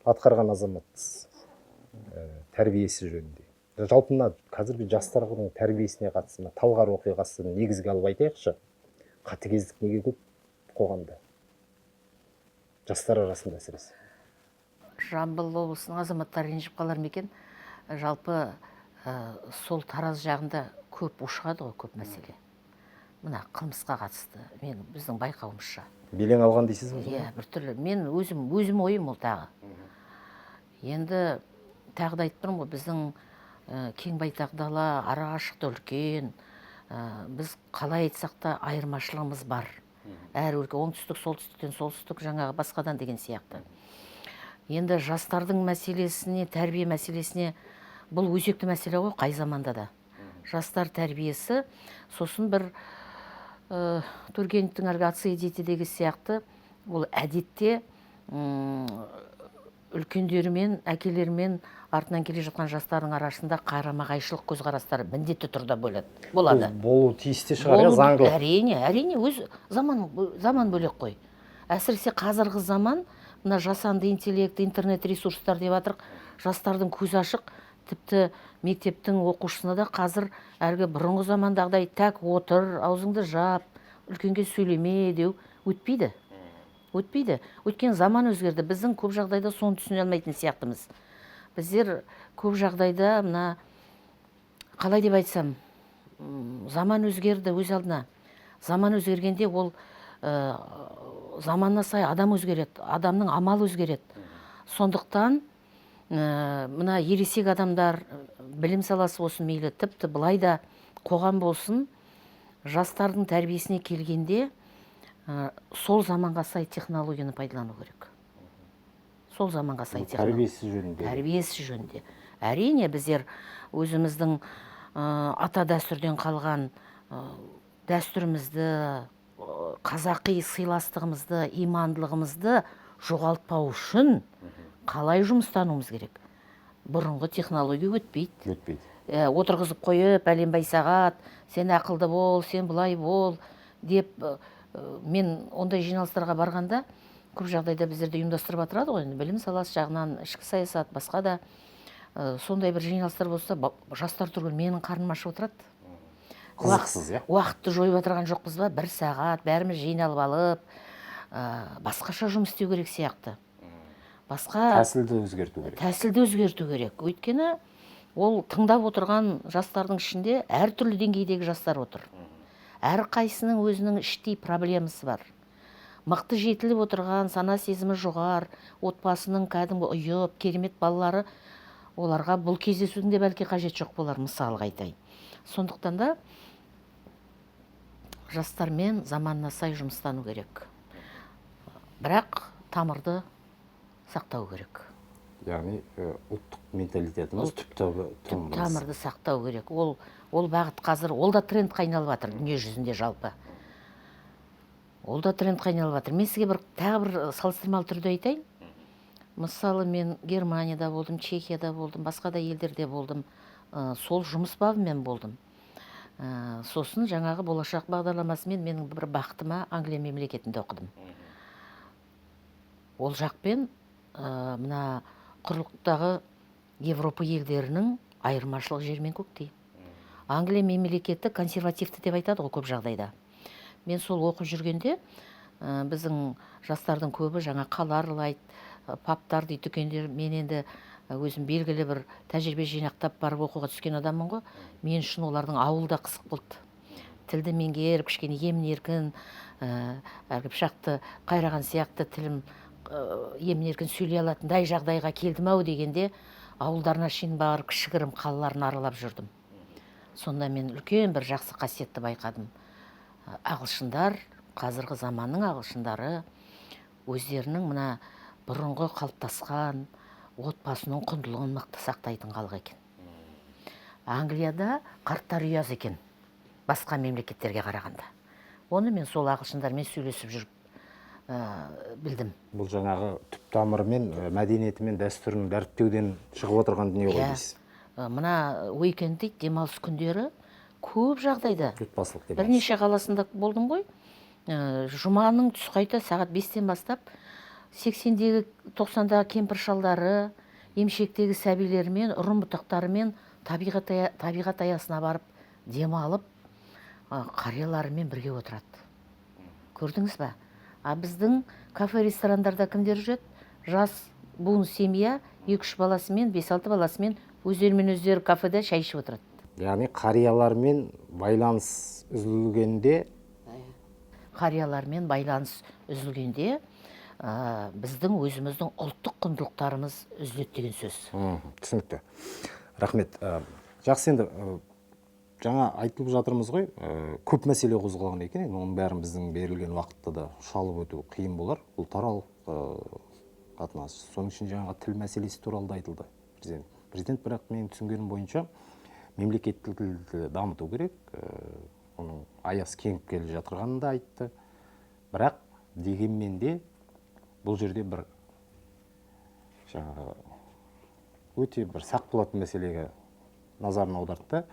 атқарған азаматсыз, тәрбиесі жөнінде. Жалпы мына қазіргі жастардың тәрбиесіне қатысты мына Талғар оқиғасын негізге алып айтайықшы. Қатыгездік неге көп қоғамда? Жастар арасында әсіресе.
Жамбыл облысының азаматтары ренжіп қалар ма екен? Жалпы сол Тараз жағында көп ушығады ғой, көп мәселе. Мына қылмысқа қатысты, мен біздің байқауымызша.
Белең алған дейсіз бе?
Иә, біртүрлі. Мен өзім ойым ол тағы. Енді тағы да айтып тұрмын ғой, біздің кең байтақ дала, ара қашықтығы үлкен. Біз қалай айтсақ та айырмашылығымыз бар. Әр өлке оңтүстік, солтүстіктен солтүстік, жаңағы басқадан деген сияқты. Енді жастардың мәселесіне, тәрбие мәселесіне, бұл өзекті мәселе ғой қай заманда да. Жастар тәрбиесі, сосын бір Тургеневтің әлгі «Отцы и дети» деген сияқты, ол әдетте үлкендерімен, әкелерімен артынан келе жатқан жастардың арасында қарама-қайшылық көзқарастары міндетті түрде болады.
Болу тиісті шығар, заңдылық.
Әрине, әрине, өз заман бөлек қой. Әсіресе қазіргі заман, мына жасанды интеллект, интернет ресурстар деп жатырық, жастардың көзі ашық, тіпті мектептің оқушысына да қазір әлгі бұрынғы замандағыдай тәк отыр, аузыңды жап, үлкенге сөйлеме деу өтпейді. Өтпейді. Өткен заман өзгерді. Біздің көп жағдайда соны түсіне алмайтын сияқтымыз. Біздер көп жағдайда мына қалай деп айтсам, заман өзгерді өз алдына. Заман өзгергенде ол заманына сай адам өзгереді, адамның амалы өзгереді. Сондықтан мына ересек адамдар, білім саласы болсын, мейлі тіпті былай да қоғам болсын, жастардың тәрбиесіне келгенде сол заманға сай технологияны пайдалану керек. Сол заманға сай технология.
Тәрбиесі жөнінде.
Тәрбиесі жөнінде. Әрине, біздер өзіміздің ата дәстүрден қалған дәстүрімізді, қазақи сыйластығымызды, имандылығымызды жоғалтпау үшін қалай жұмыстануымыз керек? Бұрынғы технология өтпейді.
Өтпейді.
Отырғызып қойып, пәленбай сағат, сен ақылды бол, сен былай бол Деп мен ондай жиналыстарға барғанда көп жағдайда біздерді ұйымдастырып жатырады ғой енді, білім саласы жағынан, ішкі саясат, басқа да. Сондай бір жиналыстар болса, жастар түгіл менің қарным ашып отырады.
Қызықсыз, иә?
Уақытты жойып отырған жоқпыз ба? Бір сағат бәріміз жиналып алып, басқаша жұмыс істеу керек сияқты. Басқа
тәсілді өзгерту керек.
Тәсілді өзгерту керек. Өйткені ол тыңдап отырған жастардың ішінде әртүрлі деңгейдегі жастар отыр. Әрқайсының өзінің іштей проблемасы бар. Мықты жетіліп отырған, сана сезімі жоғары, отбасының кәдімгі ұйып, керемет балалары, оларға бұл кездесудің де бәлки қажет жоқ болар, мысалға айтайын. Сондықтан да жастармен заманына сай жұмыстану керек. Бірақ тамырды сақтау керек.
Яғни ұлттық менталитетіміз, түп
түп тамырды сақтау керек. Ол бағыт қазір, ол да трендқа айналып жатыр дүние жүзінде жалпы. Ол да трендқа айналып жатыр. Мен сізге тағы бір салыстырмалы түрде айтайын. Мысалы, мен Германияда болдым, Чехияда болдым, басқа да елдерде болдым. Сол жұмыс бабымен болдым. Сосын жаңағы болашақ бағдарламасымен менің бір бақытыма Англия мемлекетінде оқыдым. Ол жақпен мына құрлықтағы Европа елдерінің айырмашылығы жер мен көктей. Англия мемлекеті консервативті деп айтады ғой көп жағдайда. Мен сол оқып жүргенде, біздің жастардың көбі жаңа қала аралайды, пабтар дейді, дүкендер. Мен енді өзім белгілі бір тәжірибе жинақтап барып оқуға түскен адаммын ғой. Мен үшін олардың ауылы да қызық болды. Тілді меңгеріп, кішкене емін-еркін, әлгі пышақты қайраған сияқты тілім емін-еркін сөйлей алатындай жағдайға келдім ау дегенде, ауылдарына шейін барып, кішігірім қалаларын аралап жүрдім. Сонда мен үлкен бір жақсы қасиетті байқадым. Ағылшындар, қазіргі заманның ағылшындары өздерінің мына бұрынғы қалыптасқан отбасының құндылығын мықты сақтайтын халық екен. Англияда қарттар үйі аз екен, басқа мемлекеттерге қарағанда. Оны мен сол ағылшындармен сөйлесіп жүріп білдім.
Бұл жаңағы түп тамырымен, мәдениеті мен дәстүрін дәріптеуден шығып отырған дүние ғой дейсіз.
Мына уикенд дейді, демалыс күндері көп жағдайда
отбасылық демалыс.
Бірнеше қаласында болдым ғой. Жұманың түс қайта сағат 5-тен бастап 80-дегі, 90-дағы кемпір шалдары, емшектегі сәбилерімен, ұрын бұтақтарымен табиғат аясына барып демалып, қарияларымен бірге отырады. Көрдіңіз ба? А біздің кафе, ресторандарда кімдер жүреді? Жас буын семья, 2-3 баласымен, 5-6 баласымен өздерімен өздері кафеде шай ішіп отырады.
Яғни қариялармен байланыс үзілгенде,
қариялармен байланыс үзілгенде, біздің өзіміздің ұлттық құндылықтарымыз үзіледі деген сөз.
Түсінікті. Рахмет. Жақсы енді, жаңа айтылып жатырмыз ғой, көп мәселе қозғалған екен. Енді оның бәрін біздің берілген уақытта да шалып өту қиын болар. Ұлтаралық қатынас, соның ішінде жаңағы тіл мәселесі туралы да айтылды президент. Президент бірақ менің түсінгенім бойынша мемлекеттік тілді дамыту керек, оның аясы кеңіп келе жатырғанын да айтты. Бірақ дегенмен де бұл жерде бір жаңағы өте бір сақ болатын мәселеге назарын аударды да,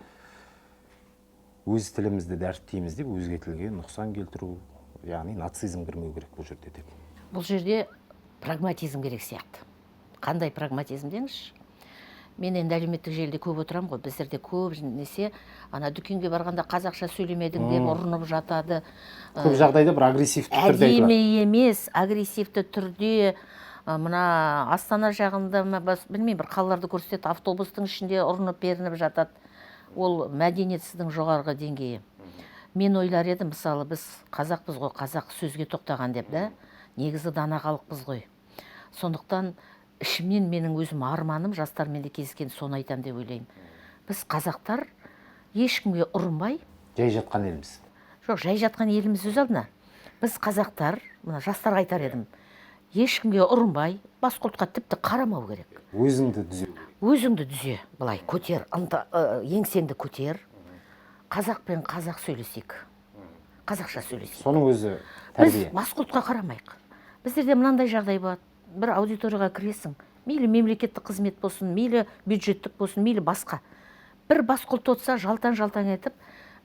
өз тілімізді дәріптейміз деп өзге тілге нұқсан келтіру, яғни нацизм кірмеу керек бұл жерде деп.
Бұл жерде прагматизм керек сияқты. Қандай прагматизм деңізші? Мен енді әлеуметтік желіде көп отырамын ғой, біздерде көп несе, ана дүкенге барғанда қазақша сөйлемедің деп ұрынып жатады.
Көп жағдайда бір агрессивті түрде айтылады.
Әдемі емес, агрессивті түрде, мына Астана жағында ма, білмеймін, бір қалаларды көрсетеді, автобустың ішінде ұрынып перініп жатады. Ол мәдениетсіздің жоғарғы деңгейі. Мен ойлар едім, мысалы, біз қазақпыз ғой, қазақ сөзге тоқтаған деп, да? Негізі дана халықпыз ғой. Сондықтан ішімнен менің өзім арманым, жастармен де кездескен соны айтам деп ойлаймын. Біз қазақтар ешкімге ұрынбай,
Жай жатқан елміз.
Жоқ, жай жатқан еліміз өз алдына. Біз қазақтар, мына жастарға айтар едім, ешкімге ұрынбай, басқа ұлтқа тіпті қарамау керек.
Өзіңді түзеу.
Өзіңді түзе, былай көтер, еңсеңді көтер. Қазақ пен қазақ сөйлесейік. Қазақша сөйлесейік.
Соның өзі
Біз
тәрбие.
басқа ұлтқа қарамайық. Біздерде мынандай жағдай болады. Бір аудиторияға кіресің, мейлі мемлекеттік қызмет болсын, мейлі бюджеттік болсын, мейлі басқа. Бір басқа ұлт отырса, жалтаң-жалтаң етіп,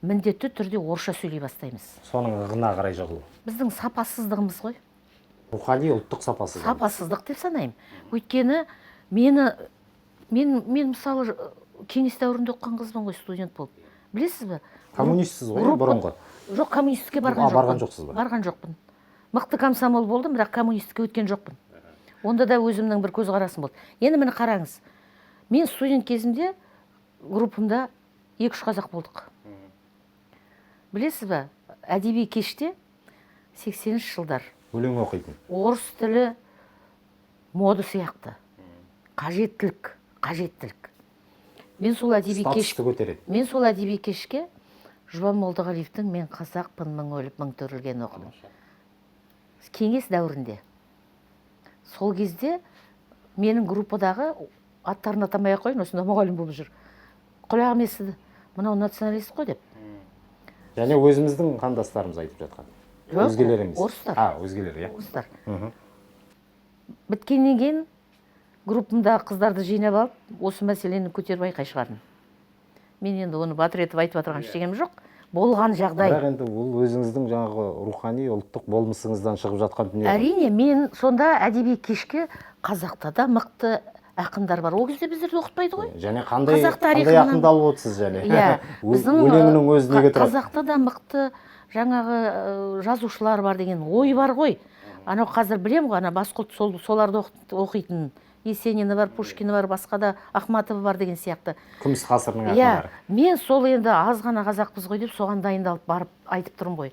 міндетті түрде орысша сөйлей бастаймыз.
Соның ығына қарай жығылу.
Біздің сапасыздығымыз ғой.
Рухани ұлттық сапасыздық.
Сапасыздық деп санаймын. Өйткені мені мен мысалы кеңес дәуірінде оқыған қызбын ғой, студент болып. Білесіз бе?
Коммунистсіз ғой, бұрынғы.
Жоқ, коммунистікке барған жоқпын.
Барған жоқсыз ба?
Барған жоқпын. Мықты комсомол болдым, бірақ коммунистікке өткен жоқпын. Онда да өзімнің бір көзқарасым болды. Енді міне қараңыз. Мен студент кезімде группамда 2-3 қазақ болдық. Білесіз бе, әдеби кеште 80-ші жылдар.
Өлең оқитын.
Орыс тілі мода сияқты. Қажеттілік, қажеттілік. Мен сол әдеби кеш,
статусты көтереді.
Мен сол әдеби кешке Жұбан Молдағалиевтің «Мен қазақпын, мың өліп, мың төрілген» оқыдым. Кеңес дәуірінде. Сол кезде менің группадағы, аттарын атамай ақ қояйын, осында мұғалім болып жүр. Құлағым естіді. Мынау националист қой деп.
Және өзіміздің қандастарымыз айтып жатқан.
Жоқ,
өзгелер емес.
Орыстар.
А, өзгелер, иә.
Орыстар. Біткеннен кейін группамдағы қыздарды жинап алып, осы мәселені көтеріп айқай шығардым. Мен енді оны батыр етіп айтып отырған ештеңем жоқ. Болған жағдай.
Бірақ енді ол өзіңіздің жаңағы рухани ұлттық болмысыңыздан шығып жатқан дүние.
Әрине, мен сонда әдеби кешке қазақта да мықты ақындар бар. Ол кезде біздерді оқытпайды ғой.
Және қандай
Қазақ
қандай
тарихынан-
ақынды алып отырсыз және?
Иә, біздің
өлеңінің өзі неге тұрады?
Қазақта да мықты жаңағы жазушылар бар деген ой бар ғой. Анау қазір білем ғой, ана басқұлт соларды оқитын. Есенина бар, Пушкина бар, басқа да Ахматова бар деген сияқты.
Күміс ғасырының
Иә,
ақындары.
мен сол енді аз ғана қазақпыз ғой деп соған дайындалып барып айтып тұрмын ғой.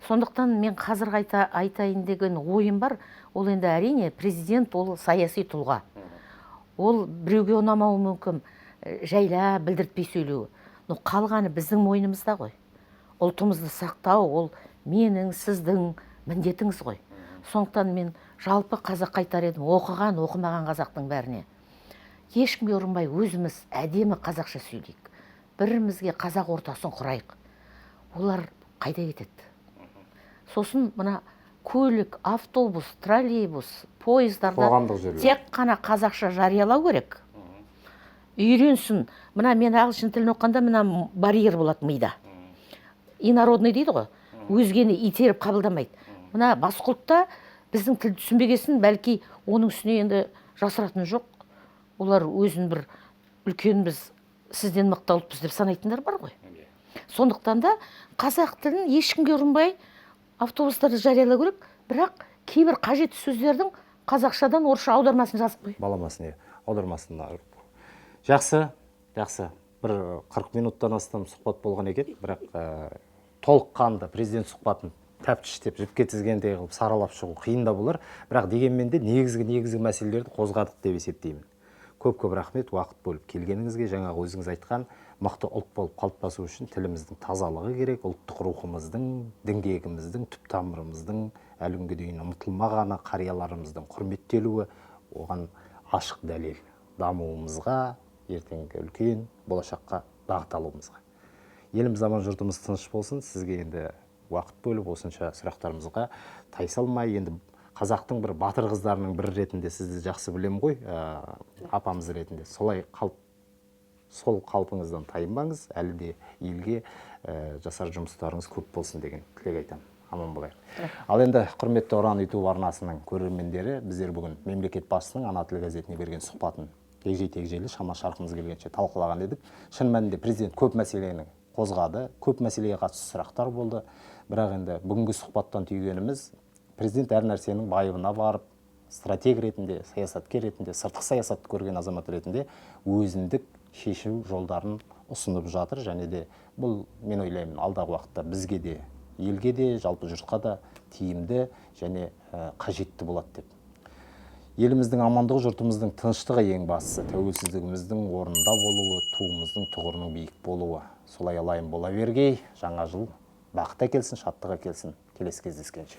Сондықтан мен қазір қайта айтайын деген ойым бар. Ол енді әрине президент ол саяси тұлға. Ол біреуге ұнамауы мүмкін, жайлап білдіртпей сөйлеуі. Но қалғаны біздің мойнымызда ғой. Ұлтымызды сақтау ол менің, сіздің міндетіңіз ғой. Сондықтан мен жалпы қазаққа айтар едім, оқыған, оқымаған қазақтың бәріне. Ешкімге ұрынбай өзіміз әдемі қазақша сөйлейік. Бірімізге қазақ ортасын құрайық. Олар қайда кетеді? Сосын мына көлік, автобус, троллейбус, пойыздарда
қоғамдық жерлер.
Тек қана қазақша жариялау керек. Үйренсін. Мына мен ағылшын тілін оқығанда мына барьер болады мида. Инородный дейді ғой. Өзгені итеріп қабылдамайды. Мына басқұлтта біздің тілді түсінбегесін, бәлки оның үстіне енді жасыратын жоқ. Олар өзін бір үлкен біз сізден мықты ұлтпыз деп санайтындар бар ғой. Сондықтан да қазақ тілін ешкімге ұрынбай автобустарда жариялау керек, бірақ кейбір қажетті сөздердің қазақшадан орысша аудармасын жазып қой.
Баламасын, аудармасын. Жақсы, жақсы. Бір 40 минуттан астам сұхбат болған екен, бірақ толыққанды президент сұхбатын тәптіштеп жіпке тізгендей қылып саралап шығу қиын да болар, бірақ дегенмен де негізгі мәселелерді қозғадық деп есептеймін. Көп-көп рахмет уақыт бөліп келгеніңізге. Жаңағы өзіңіз айтқан мықты ұлт болып қалыптасу үшін тіліміздің тазалығы керек, ұлттық рухымыздың, діңгегіміздің, түп тамырымыздың әлі күнге дейін ұмытылмағаны, қарияларымыздың құрметтелуі оған ашық дәлел. Дамуымызға, ертеңгі үлкен болашаққа бағыт алуымызға. Еліміз аман, жұртымыз тыныш болсын. Сізге енді уақыт бөліп осынша сұрақтарымызға тайсалмай, енді қазақтың бір батыр қыздарының бірі ретінде сізді жақсы білемін ғой, апамыз ретінде. Солай сол қалпыңыздан тайынбаңыз, әлі де елге жасар жұмыстарыңыз көп болсын деген тілек айтамын. Аман болайық. Ал енді құрметті Ұран YouTube арнасының көрермендері, біздер бүгін мемлекет басшысының Ана тілі газетіне берген сұхбатын егжей-тегжейлі шама шарқымыз келгенше талқылаған едік. Шын мәнінде президент көп мәселені қозғады, көп мәселеге қатысты сұрақтар болды. Бірақ енді бүгінгі сұхбаттан түйгеніміз, президент әр нәрсенің байыбына барып, стратег ретінде, саясаткер ретінде, сыртқы саясатты көрген азамат ретінде өзіндік шешу жолдарын ұсынып жатыр. Және де бұл, мен ойлаймын, алдағы уақытта бізге де, елге де, жалпы жұртқа да тиімді және қажетті болады деп. Еліміздің амандығы, жұртымыздың тыныштығы ең бастысы, тәуелсіздігіміздің орнында болуы, туымыздың тұғырының биік болуы. Солай алайын бола бергей, жаңа жыл бақыт әкелсін, шаттық әкелсін. Келесі кездескенше.